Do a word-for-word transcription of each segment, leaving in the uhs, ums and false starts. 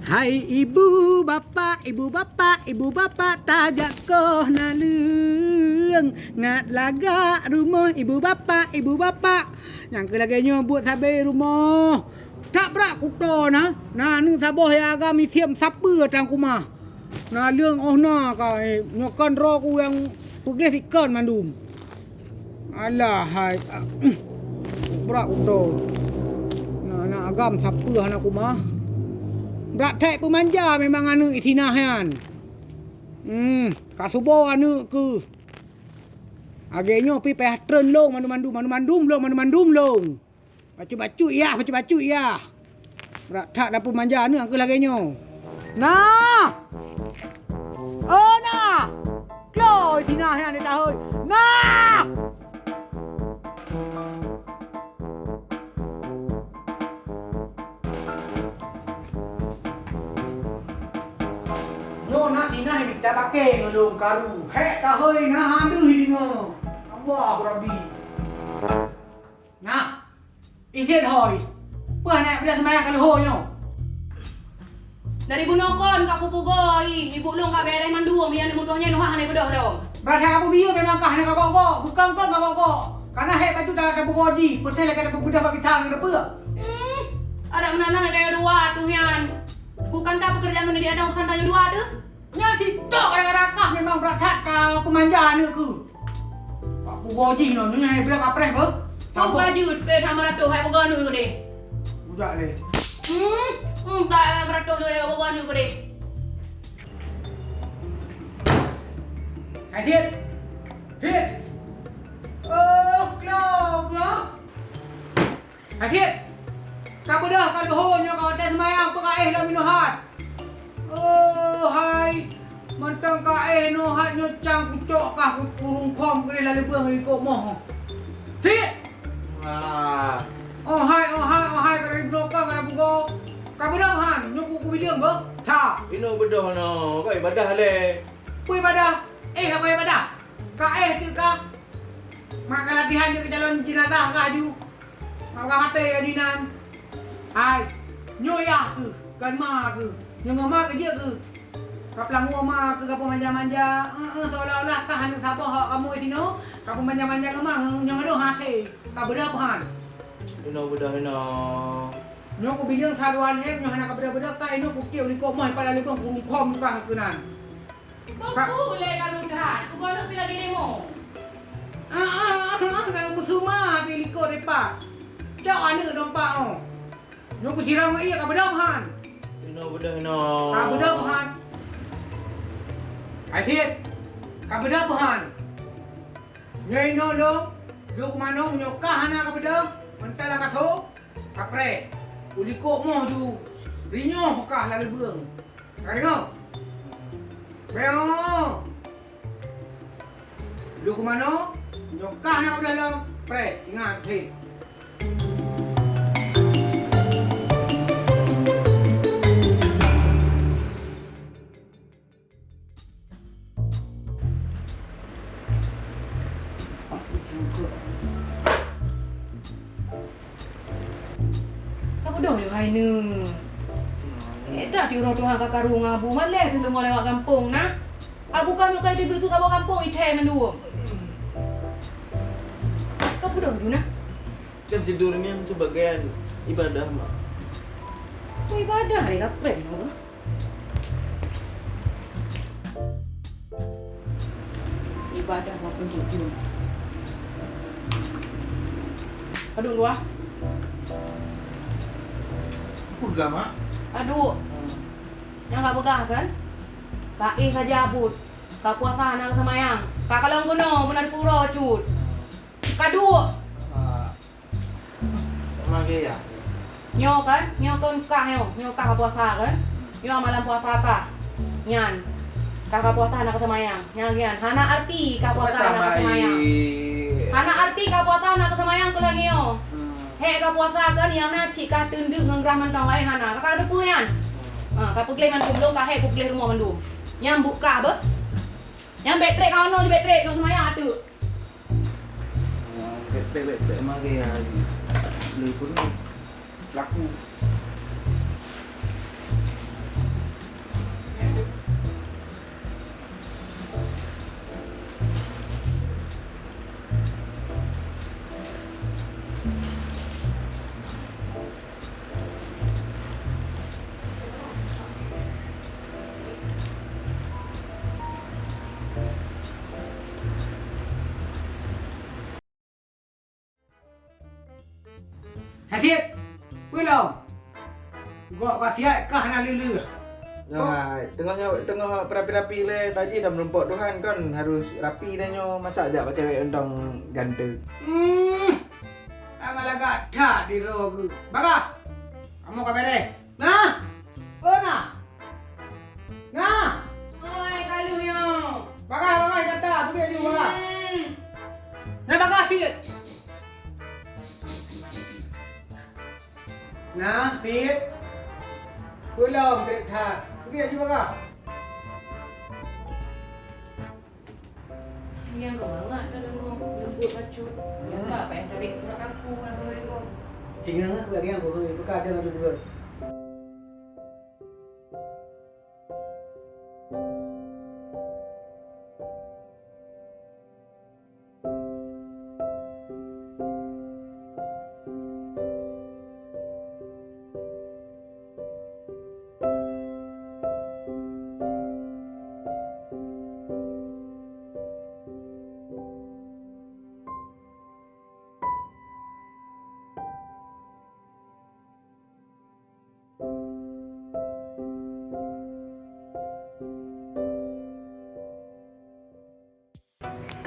Hai ibu bapak, ibu bapak, ibu bapak, tajak koh naleueng. Ngat lagak rumoh ibu bapak, ibu bapak. Nyang keu lagèe nyoe buet sabe rumoh. Tak brat kuto na, na aneuk saboh nyang agam isiep sapeue tang kumah. Na leueng óh na ka, eh, nyoe kon droe ku nyang peugleh sikon mandum. Alah hai. Brat utoe. Na, na agam sapeue hana kumah. Brat thèk peumanja memang aneuk isinah nyan. Hmm, ka subo aneuk keuh. Lagèe nyoe pih payah treun lôn mandum-mandum, mandum-mandum lôn, mandum-mandum lôn. Bacut-bacut yah, bacut-bacut yah. Brat that na peumanja aneuk keuh lagèe nyoe. Nah! Oh, nah! Kloi sinah nyan di tahôi. Nah! Nyoe na sinah nyang tabakée ngon lôn karu. Hék tahôi na hadeuh deungoe. Allahu Rabbi. Nah, izin hôi. Peue hana beudôh seumayang ka leuhô nyoe? Dari bunoe kon ka kupeugah, ibu lôn ka beureh mandum, nyang meutuah nyan hana beudôh dong. Beurasa ka peubiyeu memang ka hana ka gok-gok, bukon kon ka gok-gok. Kana hék baju dah, dah beugoe jih, peureulèe ka dah beubeudôh bak pisang ngon peue. Hmm, adak meunan-nan daya dua tu nyan. Bukan ka pekerjaan mendidik anak urusan tanyoe dua tu? Nyan sitok gara-gara kah memang brat that ka peumanja aneuk keuh. Bak pugoe jih nyoe, nyoe nyang ibrah kapreh beuh. Kau ka jeuet peuet hama ratus, hai peugah aneuk deh. Bujak deh. Hmm, hmm, tak hama ratus deh, hai peugah aneuk deh. Hai Dit. Dit. Oh, klo, klo. Hai Dit, ka beudôh ka leuhô nyoe ka watèe seumayang, peue ka éh lom inoe hat? Oh hai, mantong ka éh inoe hat nyoe cang kucok kah ku-, kurungkhom keudeh lam leubeueng likot moh. Dit! Ah. Oh hai, oh hai, oh hai, ka dari bunoe ka, ka dari bugoe. Ka beudôh han, nyoe ku, kubileung beuh. Sa. Inoe beudôh nyoe, ka ibadah lé. Peue ibadah? Éh, ka ibadah. Ka éh teuk kah? Mak ka latihan jeuet keu calon jenazah kah aju. Mak ka maté aju inan. Hai, nyoe yah keuh, kon ma keuh. Nyoe ngon ma keuh jeuet keuh. Ka peulangô ma keuh, ka peumanja-manja. Heeh, seolah-olah kah aneuk saboh awak kamoe sinoe, ka peumanja-manja ngon ma, nyoe ngon hase. Ka beudôh peuhan. Inoe beudôh inoe. Nyoe kubileung sa dua lhèe, nyoe hana ka beudôh-beudôh, ka inoe kutiek u likot moh, ipala leubeng kurungkhom kah keunan. Ka- Beutôi lé ka lôn that, peugah lôn pi lagèe demo. Ah, ah, ah, ah, ka meuseuma di likot dipat. Cok aneuk dompak oh. Nyoe kusiram ngon ié ka beudôh han. Inoe beudôh inoe. Ka beudôh han. Hai Sit. Ka beudôh han. Nyoe inoe lôn, lôn keumanö nyoe kah hana ka beudôh, mantong lam kaso. Kapreh, u likot moh ju, rinyoh kah lam leubeng. Ka deungö? Beungoh! Lôn keumanö, nyoe kah na udah lom, preh, ingat, hei. Ka beudôh lé hai neu. Eh, dah tiuroe tuha ka karu ngon Abu malèe teudeungoe lewat gampông na. Abu ka meukai teubiet su saboh gampông ithèe mandum. Ka beudôh lé na. Kan tidur nyan sebagian ibadah, Mak. Oh, ibadah lé ka preh nyoe. Ibadah walaupun jujur. Aduh, luah. Peugah, Mak. Aduh. Hmm. Nyang ka peugah kan? Ka éh saja buet. Ka puasa hana seumayang. Ka kalon keunoe beuna pura cut. Ka duek. Ah. Memang gaya. Nyoe kan, nyoe kan kah nyoe, nyoe kah puasa kan? Nyoe amalan puasa kah? Nyan. Kah ka puasa hana ka seumayang. Nyan, nyan. Hana arti kah puasa hana ka seumayang. Hana arti kah puasa hana ka seumayang keu lagèe nyoe. Hmm. Hék ka puasa kan, nyang na cit kah teundeuk ngon grah mantong laén hana. Ka, ka teupeue nyan. Ha, ka peugleh mandum lôn, ka hék peugleh rumoh mandum. Nyan buet kah beuh? Nyan bèk trép ka manoe bèk trép, nyoe seumayang ateueh. Bèk, bèk, bèk, magai laju. Le pun laku. Hasit! Peue lom? Gok wasiat kah na leuleue? Nyoe hai, teungoh nyoe, teungoh berapi-rapi lé, taji dan meureumpok Tuhan kon harus rapi dan nyoe, masa jak bak cewek ontong ganteng. Hmm, agak lagak that di droe geuh. Bagah! Kamoe ka bereh. Nah! Oh, nah! Nah! Oi, kalu nyoe. Bagah, bagah, nyata. Teubiet ju bagah. Hmm. Nah, bagah sit. Nah, sit. Peulom trép that. Teubiet ju bagah. Nyang keu mangat na deungoe, leumbot bacut. Nyang ka payah tarék urat aku ngon deungoe-deungoe. Singoh ngeh lagèe nyang beuhôi, beuka deungoe jeuet.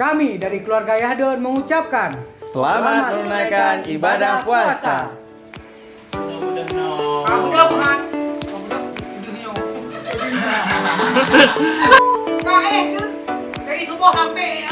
Kami dari keluarga Yahdon mengucapkan selamat menunaikan ibadah puasa. Ah, udah, Mat. Ah, udah, udah, udah, nyoe. Ka éh tu. Dari suboh sampai,